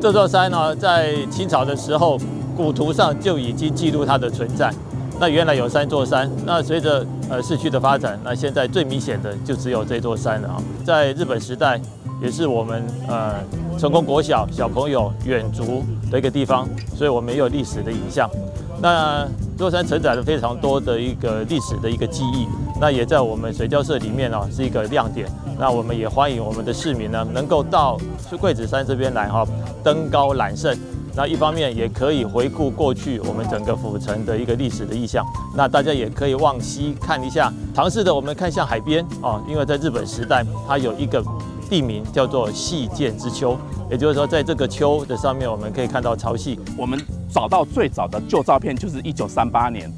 這座山呢，在清朝的時候，古圖上就已經記錄它的存在。那原來有三座山，那隨着市區的發展，那現在最明顯的就只有這座山了啊。在日本時代，也是我們成功國小小朋友遠足的一個地方，所以我們也有歷史的影像。那這座山承載了非常多的一個歷史的一個記憶，那也在我們水交社裡面啊是一個亮點。那我們也歡迎我們的市民呢，能夠到桂子山這邊來哈，登高覽勝。那一方面也可以回顧過去我們整個府城的一個歷史的意象。那大家也可以往西看一下，嘗試的我們看向海邊啊，因為在日本時代，它有一個地名叫做夕見之丘，也就是說，在這個丘的上面，我們可以看到潮汐。我們找到最早的舊照片就是1938年，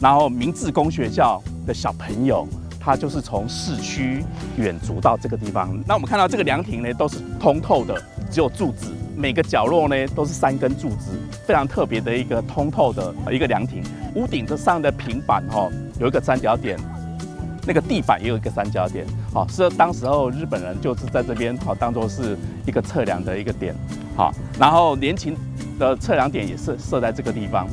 然後明治公學校的小朋友，他就是從市區遠足到這個地方。那我們看到這個涼亭呢，都是通透的，只有柱子，每個角落呢都是三根柱子，非常特別的一個通透的一個涼亭。屋頂的上的平板哈有一個三角點，那個地板也有一個三角點，好，是當時候日本人就是在這邊好當做是一個測量的一個點，好，然後聯勤的測量點也是設在這個地方。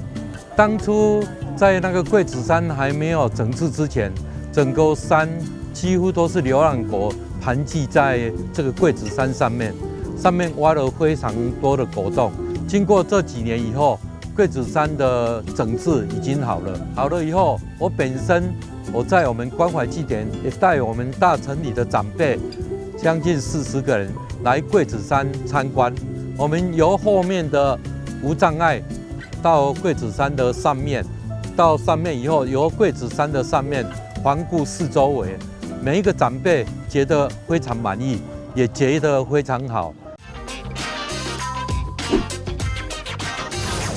當初在那個桂子山還沒有整治之前，整個山幾乎都是流浪狗盤踞在這個桂子山上面，上面挖了非常多的狗洞。經過這幾年以後，桂子山的整治已經好了。好了以後，我本身我在我們關懷祭典也帶我們大城裡的長輩，將近40個人來桂子山參觀。我們由後面的無障礙到桂子山的上面，到上面以後，由桂子山的上面環顧四周圍，每一個長輩覺得非常滿意，也覺得非常好。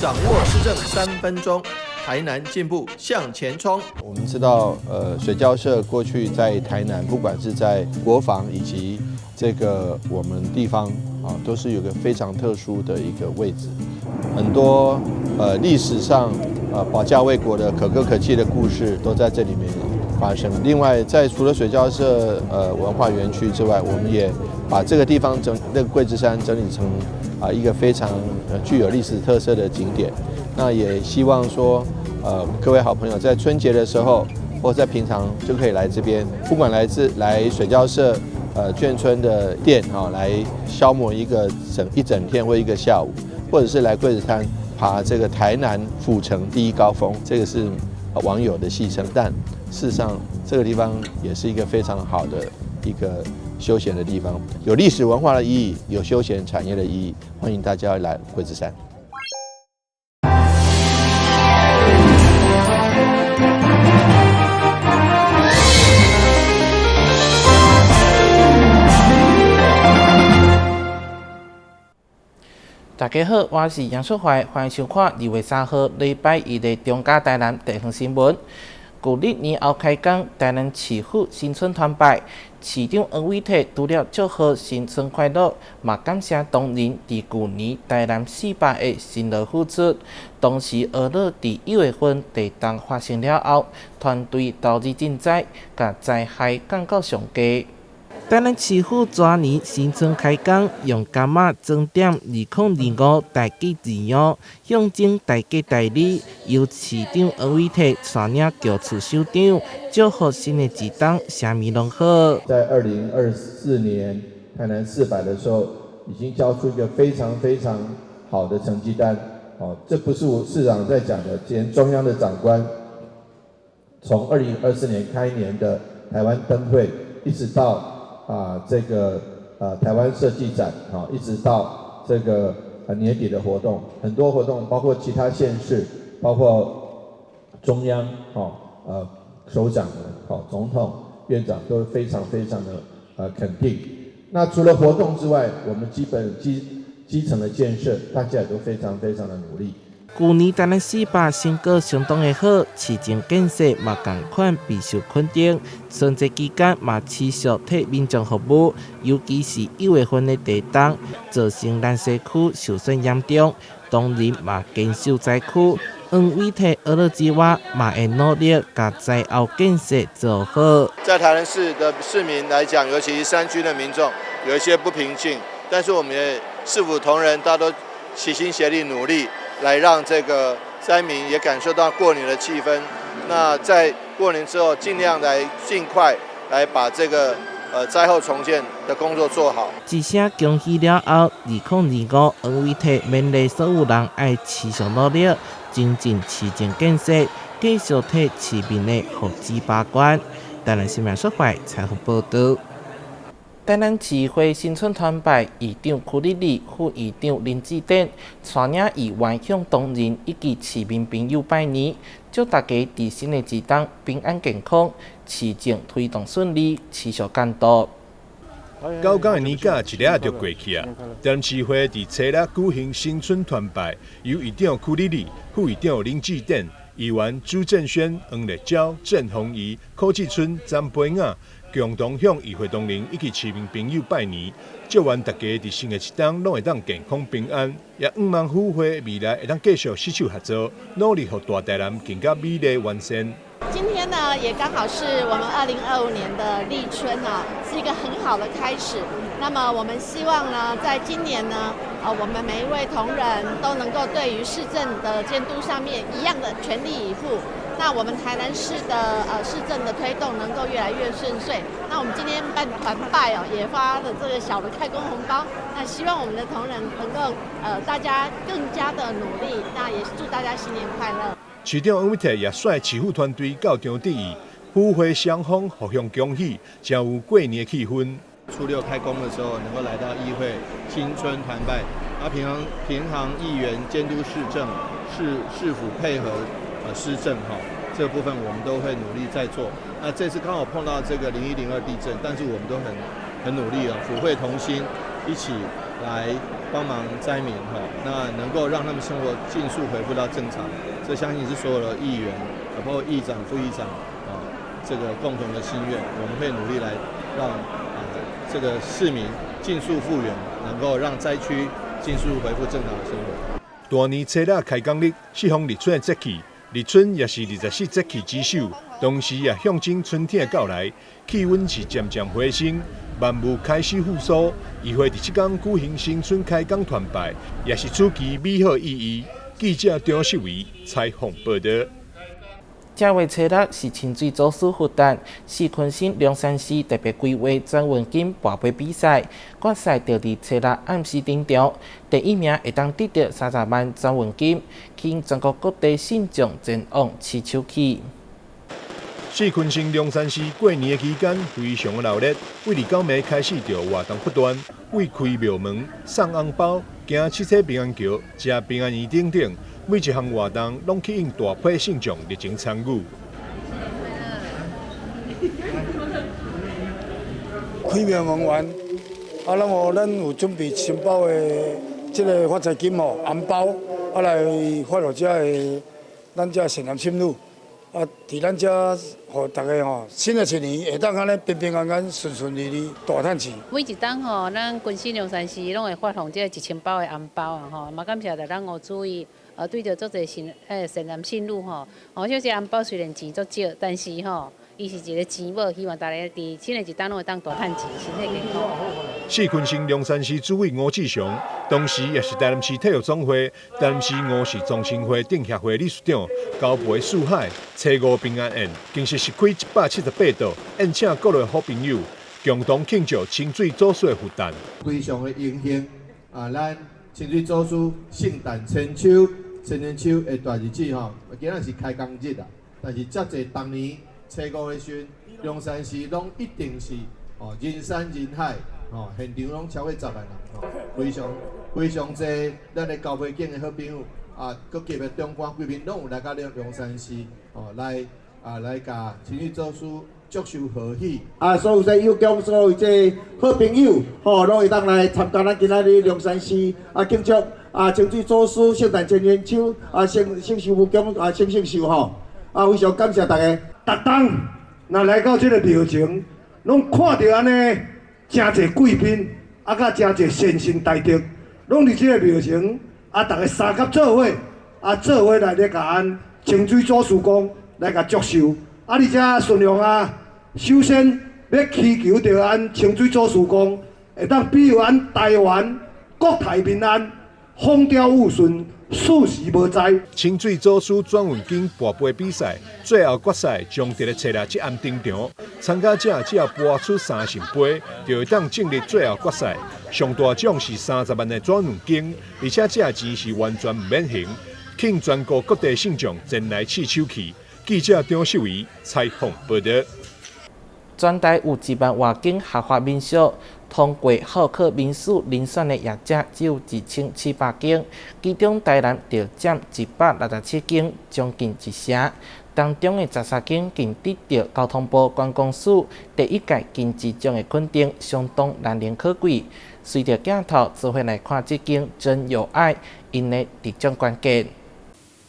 掌握市政3分鐘，台南進步向前衝。我們知道，水交社過去在台南，不管是在國防以及這個我們地方啊，都是有個非常特殊的一個位置。很多歷史上保家衛國的可歌可泣的故事都在這裡面發生。另外，在除了水交社文化園區之外，我們也把這個地方整那個桂子山整理成一個非常具有歷史特色的景點。那也希望說，各位好朋友在春節的時候，或在平常就可以來這邊，不管來自來水交社眷村的店哈，來消磨一個整一整天或一個下午，或者是來桂子山爬這個台南府城第一高峰，這個是網友的戲稱，但事實上這個地方也是一個非常好的一個休閒的地方，有歷史文化的意義，有休閒產業的意義，歡迎大家來桂子山。大家好，我是楊淑懷，歡迎收看2月3號禮拜一的中嘉台南地方新聞。舊曆年後開工，台南市府新春團拜，市長黃偉哲除了祝賀新春快樂，嘛感謝同仁佇舊年台南400的辛勞付出。同時，呵咾佇1月份地動發生了後，團隊投入賑災，共災害降到上低。台南市府蛇年新春開工，用柑仔裝點2025大吉字樣，象徵大吉大利。由市長黃偉哲帶領僑處首長，祝福新的一冬，啥物攏好。在2024年台南400的時候，已經交出一個非常非常好的成績單。哦，這不是我市長在講的，連中央的長官，從2024年開年的台灣燈會，一直到這個台灣設計展，啊，一直到這個年底的活動，很多活動，包括其他縣市，包括中央，哦，首長，哦，總統、院長都非常非常的肯定。那除了活動之外，我們基本基層的建設，大家也都非常非常的努力。舊年台南400成果相當的好，市政建設嘛仝款備受肯定。春節期間嘛持續替民眾服務，尤其是1月份的地動，造成南勢區受損嚴重，同仁嘛堅守災區。黃偉哲呵咾之外，嘛會努力共災後建設做好。在台南市的市民來講，尤其是山區的民眾，有一些不平靜。但是我們也市府同仁大家都齊心協力努力，來讓這個災民也感受到過年的氣氛。那在過年之後，盡量來盡快來把這個災後重建的工作做好。一聲恭喜了後，2025黃偉提勉勵所有人愛持續努力，精進市政建設，繼續替市民的福祉把關。台南新聞說懷採訪報道。台南市會新春團拜，議長區立立、副議長林志典，帶領議員向同仁以及市民朋友拜年，祝大家佇新的一冬平安健康，市政推動順利，持續監督。 9天的年假一下就過去啊！台南市會佇初六舉行新春團拜，由議長區立立、副議長林志典、議員朱正軒、黃麗嬌、鄭宏儀、柯志春、詹培雅共同向議會同仁以及市民朋友拜年，祝願大家佇新的一冬攏會當健康平安，也向望府會未來會當繼續攜手合作，努力予大台南更加美麗完善。今天呢，也剛好是我們2025年的立春啊，是一個很好的開始。那麼我們希望呢，在今年呢，我們每一位同仁都能夠對於市政的監督上面一樣的全力以赴。那我們台南市的市政的推動能夠越來越順遂。那我們今天辦團拜哦，也發了這個小的開工紅包。那希望我們的同仁能夠大家更加的努力。那也祝大家新年快樂。市長黃偉哲也率市府團隊到場致意，府會雙方互相恭喜，真有過年的氣氛。初六開工的時候，能夠來到議會新春團拜，啊，平常議員監督市政，市府配合施政哈，這個部分我們都會努力在做。那這次剛好碰到這個0102地震，但是我們都很努力啊，府會同心一起來幫忙災民哈，那能夠讓他們生活盡速恢復到正常，這相信是所有的議員，包括議長、副議長啊，這個共同的心願，我們會努力來讓這個市民盡速復原，能夠讓災區盡速恢復正常的生活。大年初六開工日，適逢立春的節氣，立春也是24節氣之首，同時也象徵春天的到來，氣溫是漸漸回升，萬物開始復甦。議會佇這工舉行新春開工團拜，也是此其美好意義。記者張世維採訪報道。正月初六是清水祖師佛誕，四坤新龍山寺特別規劃轉運金跋杯比賽，決賽就佇初六暗時登場，第一名會當得著30萬轉運金，吸引全國各地信眾前往試手氣。四坤城龍山寺過年的期間非常的鬧熱，對29暝開始就活動不斷，為開廟門、送紅包、行七彩平安橋、食平安圓等等，每一項活動攏吸引大批信眾熱情參與。開廟門完，啊，咱有咱有準備1000包的這個發財金吼，紅包，啊來發予遮个咱遮善男信女。啊，佇咱遮，予大家吼，新的一年會當按呢平平安安、順順利利、大趁錢。每一冬吼，咱軍事龍山寺攏會發放這個1000包的紅包啊吼，嘛感謝著咱吳主委，對著足濟善男信女吼，哦，這紅包雖然錢足少，但是吼，伊是一個錢母，希望大家佇新的一冬攏會當大趁錢，身體健康。四坤城龍山寺主委吳志祥，同時也是台南市體育總會、台南市吳氏宗親會等協會理事長，高陪四海，初五平安宴，更是席開178桌，宴請各類好朋友，共同慶祝清水祖師的佛誕。非常的榮幸啊！咱清水祖師聖誕千秋、千千秋的大日子吼，今仔是開工日啊，但是遮濟逐年初五的時陣，龍山寺攏一定是哦人山人海。哦，現場攏超過10萬人，吼，非常非常濟咱的高飛景的好朋友啊，各級的長官貴賓攏有來到了龍山寺，哦，來啊來共清水祖師祝壽賀喜。啊，所有這有恭所有這好朋友，吼，攏會當來參加咱今仔日龍山寺啊慶祝啊清水祖師聖誕千年秋啊聖聖壽無疆啊聖聖壽吼，啊非常感謝大家。逐冬若來到這個廟前，攏看著按呢。誠濟貴賓，啊，佮誠濟善心大德，攏佇這個廟前，啊，逐家相佮做伙，啊，做伙來咧共咱清水祖師公來共祝壽，啊，而且順用啊，首先欲祈求著咱清水祖師公，會當庇佑咱台灣國泰民安，風調雨順，四時無災。清水祖師轉運經跋杯比賽最後決賽將佇咧初六這暗登場，參加者只要跋出三聖杯，就會當進入最後決賽。上大獎是30萬的轉運金，而且這錢是完全毋免還。請全國各地信眾前來試手氣。記者張秀儀採訪報導。全台有1萬外間合法民宿，通過好客民宿遴選的業者只有1700間，其中台南就佔167間，將近一成。當中的13間更得著交通部觀光署第一屆金質獎的肯定，相當難能可貴。隨著鏡頭，做伙來看這間真有愛，𪜶的得獎關鍵。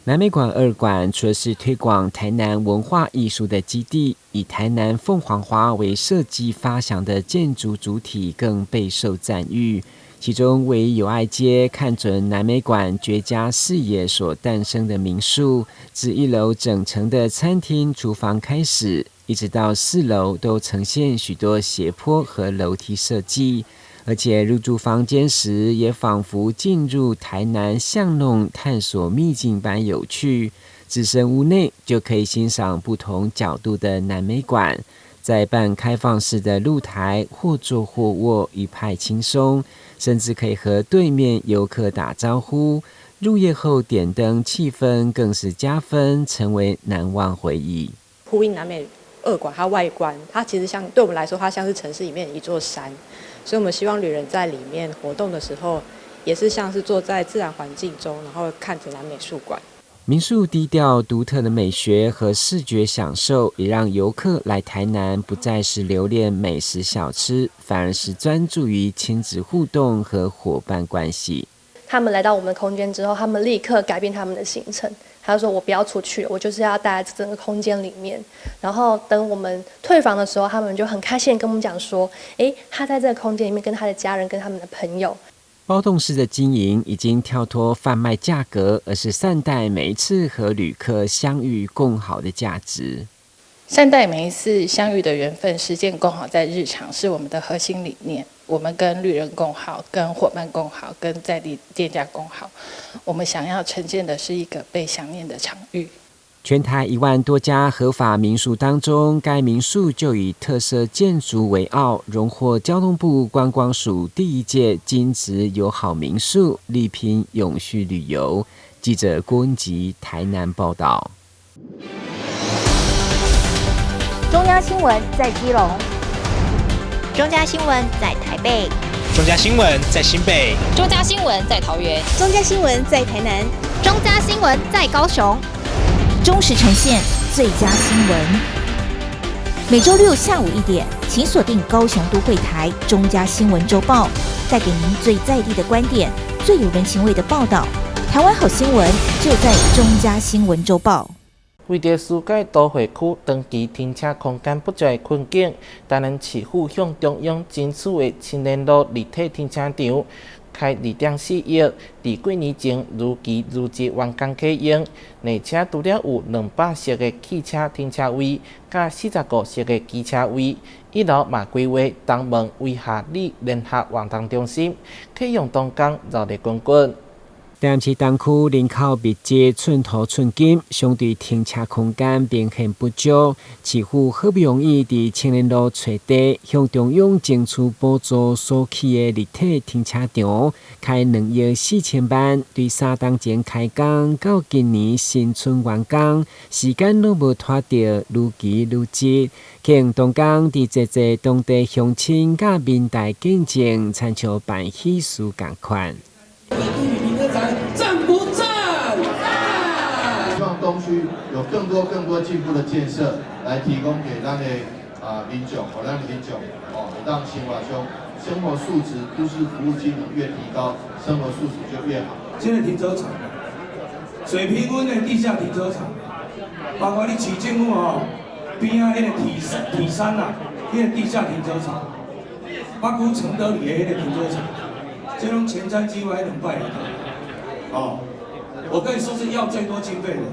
南美館二館除了是推廣台南文化藝術的基地，以台南鳳凰花為設計發想的建築主體更備受讚譽。其中位於友愛街，看準南美館絕佳視野所誕生的民宿，自一樓整層的餐廳廚房開始，一直到四樓都呈現許多斜坡和樓梯設計。而且入住房間時，也仿佛進入台南巷弄探索秘境般有趣。置身屋內，就可以欣賞不同角度的南美館，在半開放式的露台，或坐或臥，一派輕鬆，甚至可以和對面遊客打招呼。入夜後點燈，氣氛更是加分，成為難忘回憶。呼應南美二館，它外觀，它其實像對我們來說，它像是城市裡面一座山。所以，我們希望旅人在裡面活動的時候，也是像是坐在自然環境中，然後看着南美術館。民宿低調獨特的美學和視覺享受，也讓遊客來台南不再是留戀美食小吃，反而是專注於親子互動和夥伴關係。他們來到我們的空間之後，他們立刻改變他們的行程。他說：“我不要出去，我就是要待在這個空間裡面。”然後等我們退房的時候，他們就很開心跟我們講說：“誒，他在這個空間裡面跟他的家人、跟他們的朋友。” 包棟式的經營已經跳脫販賣價格，而是善待每一次和旅客相遇共好的價值。善待每一次相遇的緣分，實踐共好在日常，是我們的核心理念。我們跟旅人共好，跟夥伴共好，跟在地店家共好。我們想要呈現的是一個被想念的場域。全台1萬多家合法民宿當中，該民宿就以特色建築為傲，榮獲交通部觀光署第一屆金質友好民宿，力拼永續旅遊。記者郭文吉台南報道。中央新聞在基隆，中嘉新聞在台北，中嘉新聞在新北，中嘉新聞在桃園，中嘉新聞在台南，中嘉新聞在高雄。忠實呈現最佳新聞。每週六下午1點，請鎖定高雄都會台中嘉新聞週報，帶給您最在地的觀點，最有人情味的報道。台灣好新聞就在中嘉新聞週報。為著紓解都會區長期停車空間不足的困境，台南市府向中央爭取的青年路立體停車場，開2.4億，佇幾年前如期如質完工啟用。內車除了有200席的汽車停車位，佮45席的機車位。一樓嘛規劃東門威夏里聯合活動中心，啟用當工熱鬧滾滾。台南市東區人口密集，寸土寸金，相對停車空間明顯不足。市府好不容易佇青年路揣地，向中央爭取補助所起的立體停車場，開2億4千萬，對3冬前開工到今年新春完工，時間攏無拖著，如期如質。啟用動工，佇濟濟當地鄉親佮民代見證，親像辦喜事仝款。讚不讚？希望東區有更多更多進步的建設，來提供給咱的民眾，咱的民眾哦，讓生活上生活素質、都市服務機能越提高，生活素質就越好。這個停車場，水平溫的地下停車場，包括你市政府吼邊仔彼個鐵山啊，彼個地下停車場，北區承德里的彼個停車場，這攏前瞻計劃兩擺的。哦，我可以說是要最多經費的，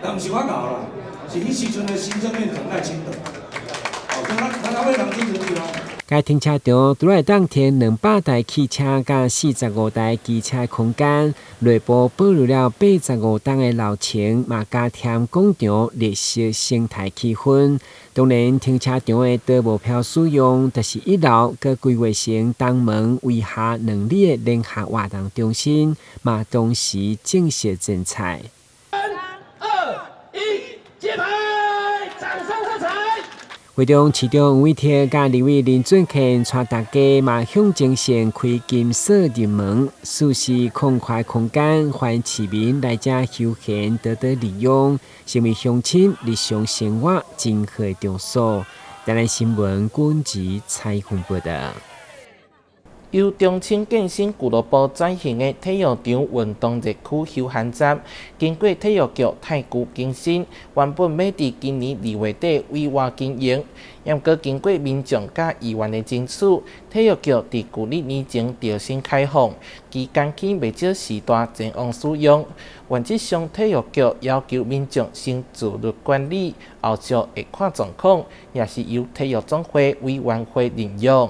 但毋是我搞啦，是彼時陣的行政院長賴清德，哦，所以咱咱要人支持對嗎？該停車場除了會當停200台汽車佮45台機車空間，內部保留了85棟的樓層，嘛加添廣場綠色生態氣氛。當然，停車場的都無票使用，就是一樓閣規劃成東門圍下2里的聯合活動中心，嘛同時正式剪彩。三二一，揭牌，掌聲喝彩！會中市長黃偉哲佮立委林俊憲帶大家嘛象徵性開金鎖入門，舒適空塊空間，歡迎市民來遮休閒多多利用，成為鄉親日常生活真好的場所。台南新聞軍籍採訪報導。由中青健身俱樂部轉型的體育場運動熱區休閒站，經過體育局汰舊更新，原本欲佇今年2月底委外經營，毋過經過民眾佮議員的爭取，體育局佇舊曆年前重新開放，期間吸引袂少時段前往使用。原則上，體育局要求民眾先自律管理，後續會看狀況，也是由體育總會委員會認養。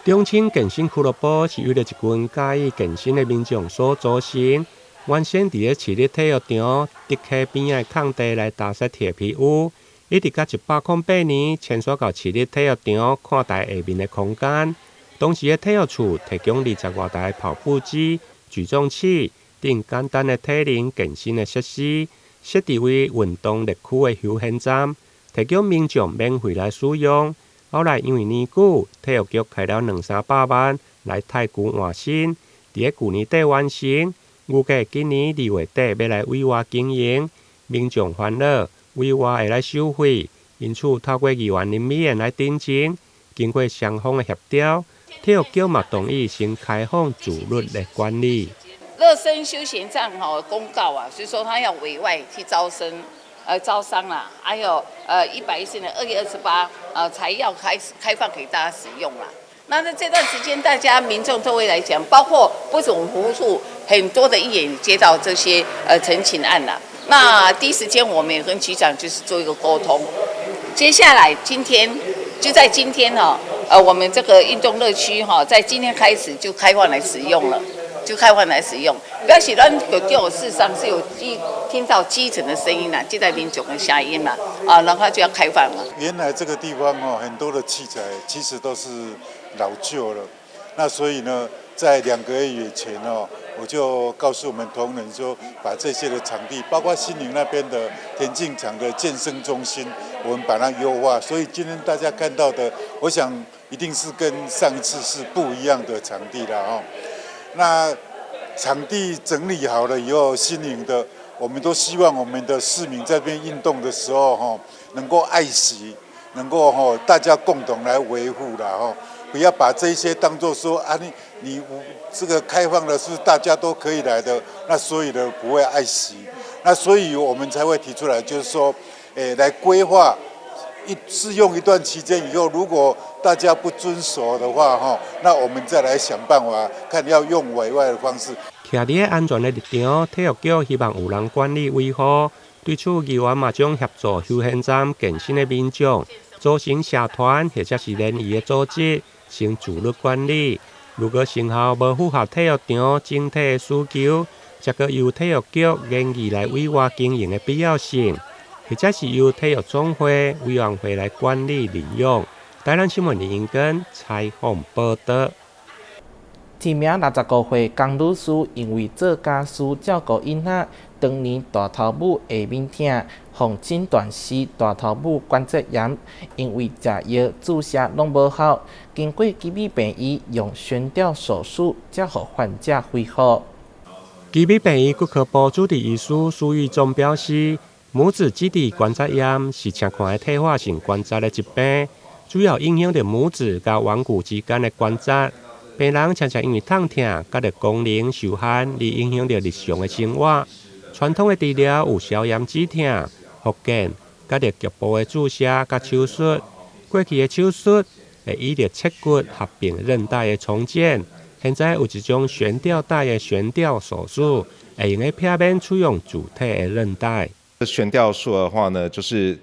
中青健身俱樂部是為著一群佮意健身的民眾所組成。原先佇咧市立體育場竹溪邊仔的空地來搭設鐵皮屋，一直到108年遷徙到市立體育場看台下面的空間。當時的體育處提供20外台跑步機、舉重器等簡單的體能健身的設施，設置為運動熱區的休閒站，提供民眾免費來使用。後來因為年久，體育局開了兩三百萬來汰舊換新，佇咧舊年底完成。預計今年2月底欲來委外經營，民眾煩惱委外會來收費，因此透過議員林美燕來陳情，經過雙方的協調，體育局嘛同意先開放自律的管理。熱身休閒站吼公告啊，是說他要委外去招生。招商啦，還有110年2月28，才要開始開放給大家使用啦。那在這段時間，大家民眾都會來講，包括不止我們服務處，很多的議員也接到這些陳情案啦。那第一時間，我們也跟局長就是做一個溝通。接下來今天就在今天哈，我們這個運動樂區哈，在今天開始就開放來使用了。就開放來使用，表示咱局長事實上是有聽到基層的聲音啦，這代民眾的聲音啦，啊，然後就要開放了。原來這個地方哦，很多的器材其實都是老舊了，那所以呢，在2個月以前哦，我就告訴我們同仁說，把這些的場地，包括新營那邊的田徑場的健身中心，我們把它優化。所以今天大家看到的，我想一定是跟上一次是不一樣的場地了哦。那場地整理好了以後，新穎的，我們都希望我們的市民在這邊運動的時候，哈，能夠愛惜，能夠哈，大家共同來維護啦，哈，不要把這些當作說啊，你這個開放的是大家都可以來的，那所以呢不會愛惜，那所以我們才會提出來，就是說，來規劃一試用一段期間以後，如果大家不遵守的話，哈，那我們再來想辦法，看要用委外的方式。徛佇咧安全的立場，體育局希望有人管理維護。對此，議員嘛將協助休閒站健身的民眾組成社團或者是聯誼的組織，先自律管理。如果成效無符合體育場整體的需求，則閣由體育局研議來委外經營的必要性，或者是由體育總會委員會來管理認養。台南新聞林英根採訪報導。一名65歲江女士因為做家事照顧囡仔，當年大頭拇下面疼，予診斷是大頭拇關節炎，因為食藥注射攏無效，經過奇美病院用懸吊手術，才予患者恢復。奇美病院骨科部主治醫師蘇玉忠表示，拇指基底關節炎是常看的退化性關節的疾病，主要影響著拇指佮腕骨之間的關節。病人常常因為痛疼，佮著功能受限而影響著日常的生活。傳統的治療有消炎止痛、復健，佮著局部的注射佮手術。過去的手術會以著切骨合併韌帶的重建，現在有一種懸吊帶的懸吊手術，會用得避免使用主體的韌帶。懸吊術的話呢，就是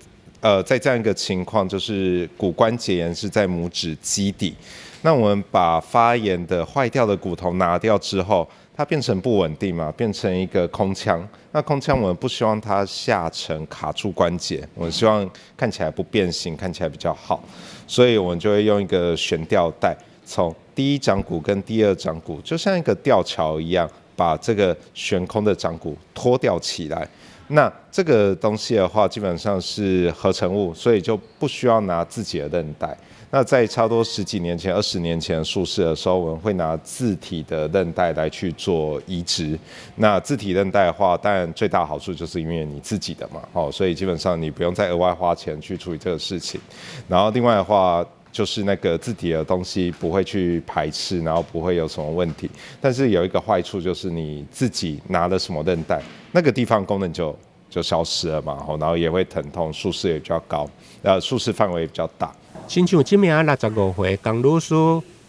在這樣一個情況，就是骨關節炎是在拇指基底，那我們把發炎的壞掉的骨頭拿掉之後，它變成不穩定嘛，變成一個空腔。那空腔我們不希望它下沉卡住關節，我們希望看起來不變形，看起來比較好，所以我們就會用一個懸吊帶，從第一掌骨跟第二掌骨，就像一個吊橋一樣，把這個懸空的掌骨拖吊起來。那這個東西的話，基本上是合成物，所以就不需要拿自己的韌帶。那在差不多十幾年前、20年前術式的時候，我們會拿自體的韌帶來去做移植。那自體韌帶的話，當然最大好處就是因為你自己的嘛，哦，所以基本上你不用再額外花錢去處理這個事情。然後另外的話，就是那個自體的東西不會去排斥，然後不會有什麼問題。但是有一個壞處就是你自己拿了什麼韌帶，那個地方功能就消失了嘛，然後也會疼痛，舒適也比較高，舒適範圍也比較大。親像這名65歲江女士，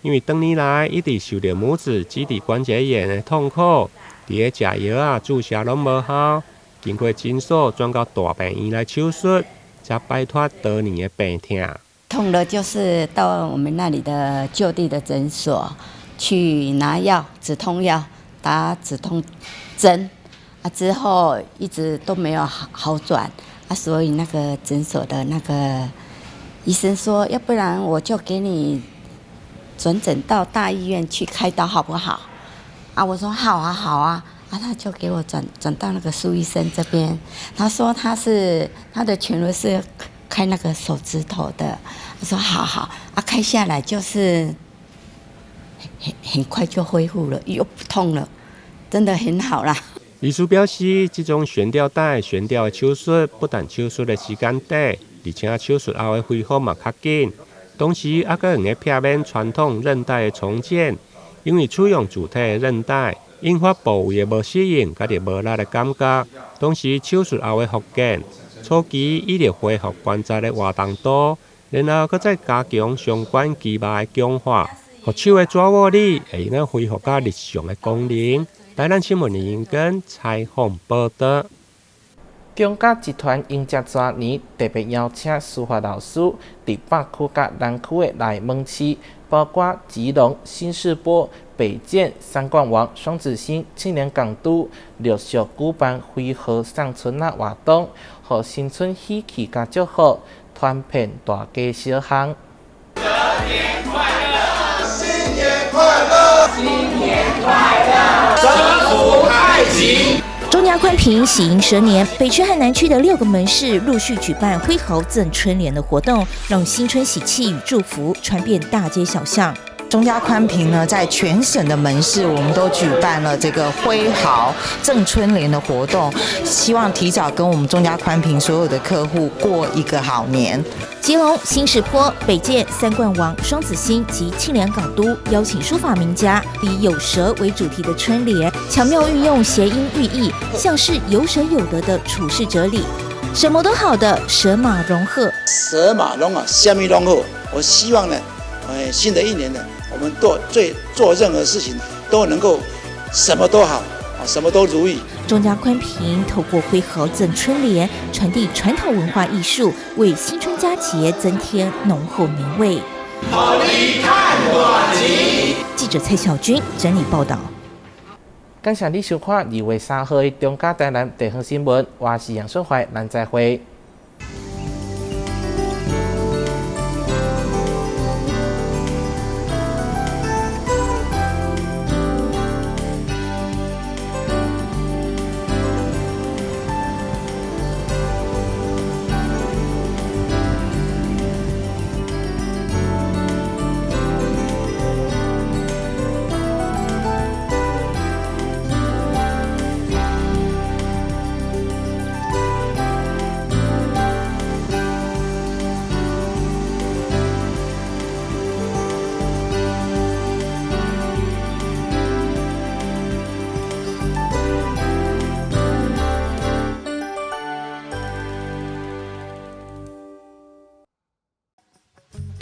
因為多年來一直受著拇指基底關節炎的痛苦，佇咧食藥啊、注射攏無效，經過診所轉到大病院來手術，才擺脫多年的病痛。痛了就是到我們那裡的就地的診所去拿藥，止痛藥，打止痛針，啊之後一直都沒有好轉，啊所以那個診所的那個醫生說，要不然我就給你轉診到大醫院去開刀好不好？啊我說好啊好啊，啊他就給我轉到那個蘇醫生這邊，他說他的權威是開那個手指頭的，我說好好啊，開下來就是很快就恢復了，又不痛了，真的很好啦。醫師表示，這種懸吊帶懸吊的手術，不但手術的時間短，而且手術後的恢復嘛較緊，同時猶閣會用避免傳統韌帶的重建，因為使用自體的韌帶，引發部位的無適應，佮著無力的感覺，同時手術後的復健。初期以著恢復關節的活動度，然後閣再加強相關肌肉的強化，予手的抓握力會用恢復到日常的功能。台南新聞林英根採訪報導。中嘉集團迎接蛇年，特別邀請書法老師佇北區佮南區的內門市，包括基隆、新市坡、北建、三冠王、雙子星、慶良港都，陸續舉辦揮毫送春仔活動，予新春喜氣佮祝福傳遍大街小巷。蛇年快樂，新年快樂，新年快樂，蛇福太極。中嘉寬頻喜迎蛇年，北區和南區的6個門市陸續舉辦揮毫贈春聯的活動，讓新春喜氣與祝福傳遍大街小巷。中嘉寬頻呢，在全省的門市，我們都舉辦了這個揮毫贈春聯的活動，希望提早跟我們中嘉寬頻所有的客戶過一個好年。基隆、新市坡、北建、三冠王、雙子星及慶良港都邀請書法名家，以有蛇為主題的春聯，巧妙運用諧音寓意，像是有捨有得的處世哲理，什麼都好的蛇馬融合。蛇馬融合，什麼攏好。我希望呢，新的一年呢，我們做任何事情都能夠什麼都好，什麼都如意。中嘉寬頻透過揮毫贈春聯，傳遞傳統文化藝術，為新春佳節增添濃厚年味。予你趁大錢。記者蔡小軍整理報道。感謝你收看2月3號的中嘉台南地方新聞，我是楊順懷，咱再會。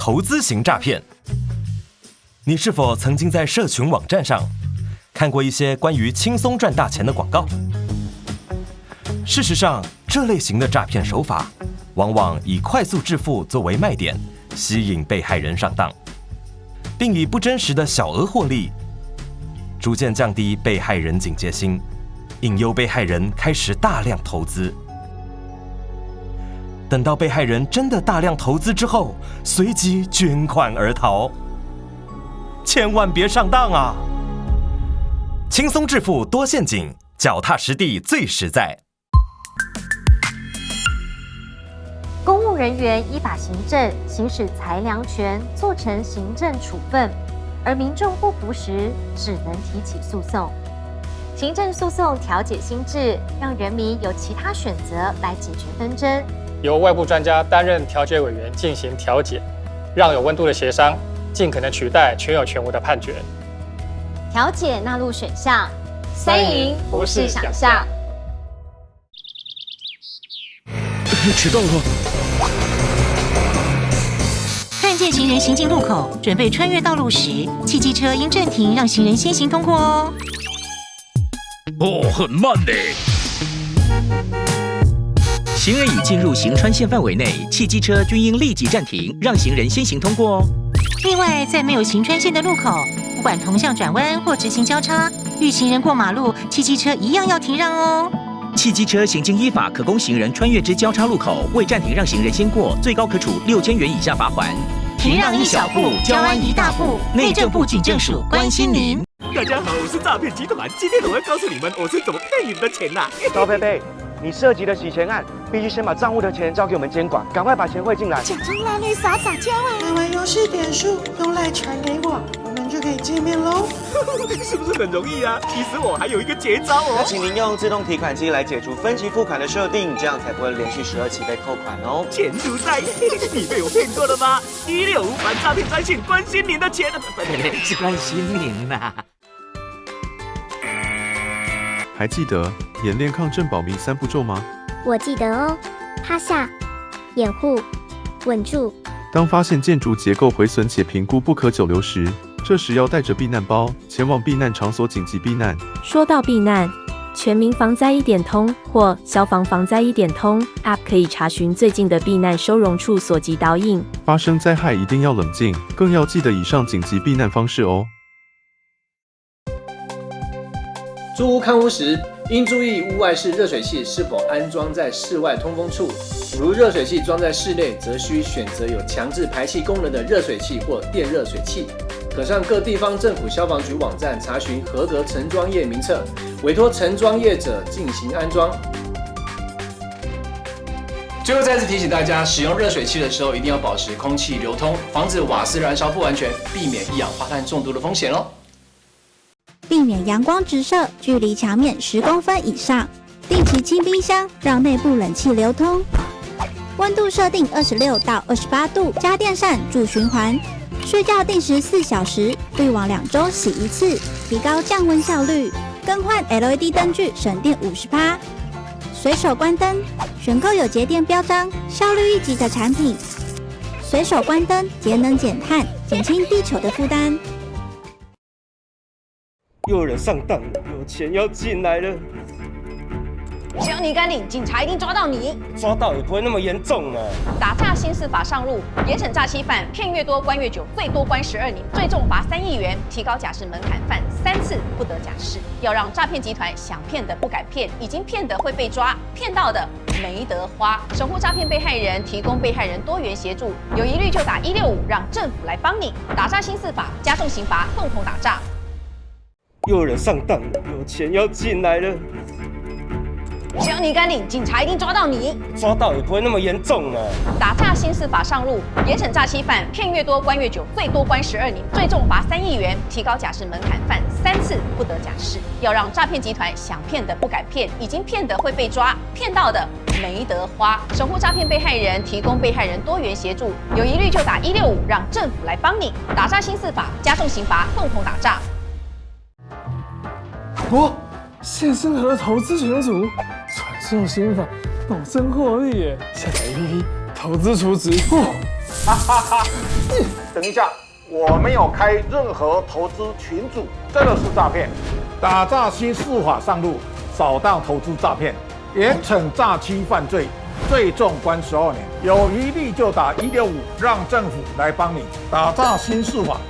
投資型詐騙，你是否曾經在社群網站上看過一些關於輕鬆賺大錢的廣告？事實上，這類型的詐騙手法往往以快速致富作为卖点，吸引被害人上当，并以不真实的小额获利，逐渐降低被害人警戒心，引诱被害人开始大量投资。等到被害人真的大量投资之后，随即卷款而逃。千万别上当啊！轻松致富多陷阱，脚踏实地最实在。公务人员依法行政，行使裁量权，做成行政处分，而民众不服时，只能提起诉讼。行政诉讼调解新制，让人民有其他选择来解决纷争。由外部专家担任调解委员进行调解，让有温度的协商尽可能取代全有全无的判决。调解纳入选项，三赢不是想象。迟到了。看见行人行进路口，准备穿越道路时，汽机车应暂停，让行人先行通过哦。哦，很慢呢。行人已进入行穿线范围内，汽机车均应立即暂停，让行人先行通过哦。另外，在没有行穿线的路口，不管同向转弯或直行交叉，遇行人过马路，汽机车一样要停让哦。汽机车行经依法可供行人穿越之交叉路口，未暂停让行人先过，最高可处6000元以下罚锾。停让一小步，交安一大步。内政部警政署关心您。大家好，我是诈骗集团，今天我会告诉你们我是怎么骗你们的钱呐。高佩佩，你涉及的洗钱案，必须先把账户的钱交给我们监管，赶快把钱汇进来。假装拉你撒撒娇啊！买完游戏点数用 LINE 传给我，我们就可以见面喽。是不是很容易啊？其实我还有一个绝招哦。那请您用自动提款机来解除分期付款的设定，这样才不会连续12期被扣款哦。钱如在，你被我骗过了吗？165反诈骗专线，关心您的钱，不不，是关心您呐。还记得演练抗震保密3步骤吗？我记得哦，趴下、掩护、稳住。当发现建筑结构毁损且评估不可久留时，这时要带着避难包前往避难场所紧急避难。说到避难，全民防灾一点通或消防防灾一点通 App 可以查询最近的避难收容处所及导引。发生灾害一定要冷静，更要记得以上紧急避难方式哦。租屋看屋时，应注意屋外式热水器是否安装在室外通风处。如热水器装在室内，则需选择有强制排气功能的热水器或电热水器。可上各地方政府消防局网站查询合格承装业名册，委托承装业者进行安装。最后再次提醒大家，使用热水器的时候一定要保持空气流通，防止瓦斯燃烧不完全，避免一氧化碳中毒的风险哦。避免阳光直射，距离墙面10公分以上。定期清冰箱，让内部冷气流通。温度设定26到28度，加电扇助循环。睡觉定时4小时，滤网2周洗一次，提高降温效率。更换 LED 灯具，省电50%。随手关灯，选购有节电标章、效率一级的产品。随手关灯，节能减碳，减轻地球的负担。又有人上当了，有钱要进来了。只要你敢领，警察一定抓到你。抓到也不会那么严重啊。打诈新司法上路，严惩诈欺犯，骗越多关越久，最多关12年，最重罚3亿元，提高假释门槛，犯3次不得假释。要让诈骗集团想骗的不敢骗，已经骗的会被抓，骗到的没得花。守护诈骗被害人，提供被害人多元协助，有疑虑就打165，让政府来帮你。打诈新司法，加重刑罚，共同打诈。又有人上当了，有钱要进来了。只要你敢领，警察一定抓到你。抓到也不会那么严重啊。打诈新司法上路，严惩诈欺犯，骗越多关越久，最多关12年，最重罚3亿元，提高假释门槛，犯3次不得假释。要让诈骗集团想骗的不敢骗，已经骗的会被抓，骗到的没得花。守护诈骗被害人，提供被害人多元协助，有疑虑就打165，让政府来帮你。打诈新司法，加重刑罚，共同打诈。哦，谢生和投资群组传授心法，保证获利耶！下载 APP 投资储值。哦，哈哈哈！等一下，我没有开任何投资群组，这个是诈骗。打诈新司法上路，扫荡投资诈骗，严惩诈欺犯罪，最重關12年。有疑慮就打165，讓政府來幫你打詐新司法。